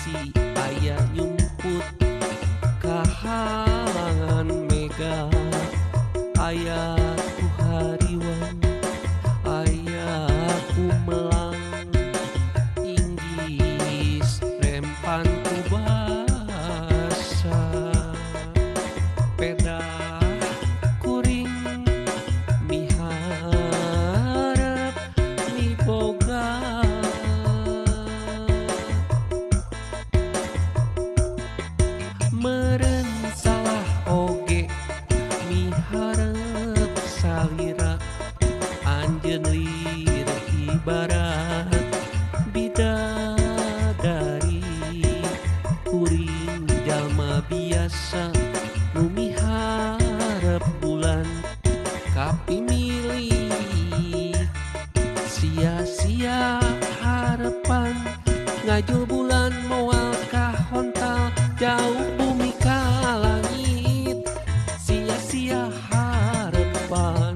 Bisi aya nyumput kahalangan mega. Aya ku hariwang, aya ku melang, inggis rempan ku basa. Peda kuring miharep miboga. Meureun salah oge miharep salira, anjeun lir ibarat bidadari. Kuring jalma biasa nu miharep bulan kapimilih. Sia-sia harepan ngajul bulan moal kahontal jauh bumi ka langit. Sia-sia harepan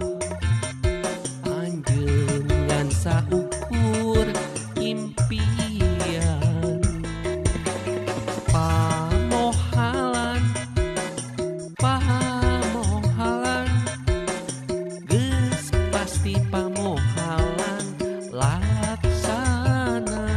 anjeun ngan saukur impian. Pamohalan, pamohalan, geus pasti pamohalan laksana.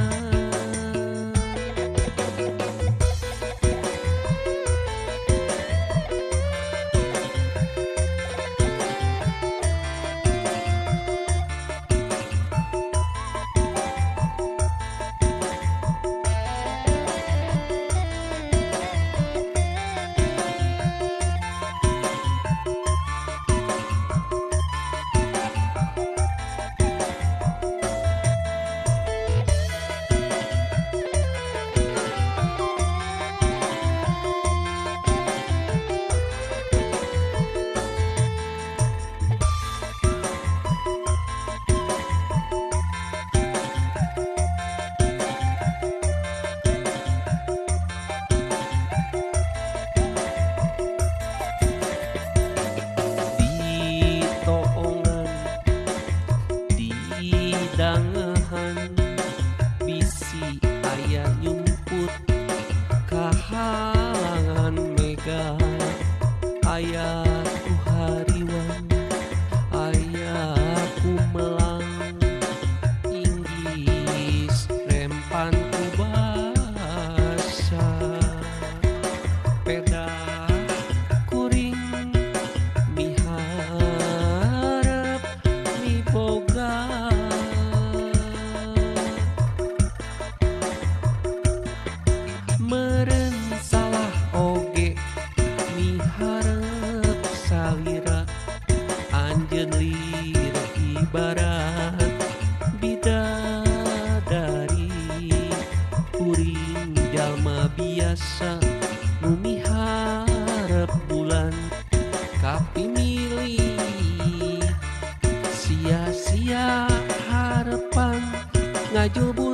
Ditoongan, didangahan, bisi aya nyumput kahalangan mega. Aya ku hariwang, aya ku melang, inggis rempan ku basa. Peda kuring miharep miboga. Meureun salah oge miharep salira, anjeun lir ibarat bidadari. Kuring jalma biasa nu miharep bulan kapimilih. Sia-sia harepan ngajul bulan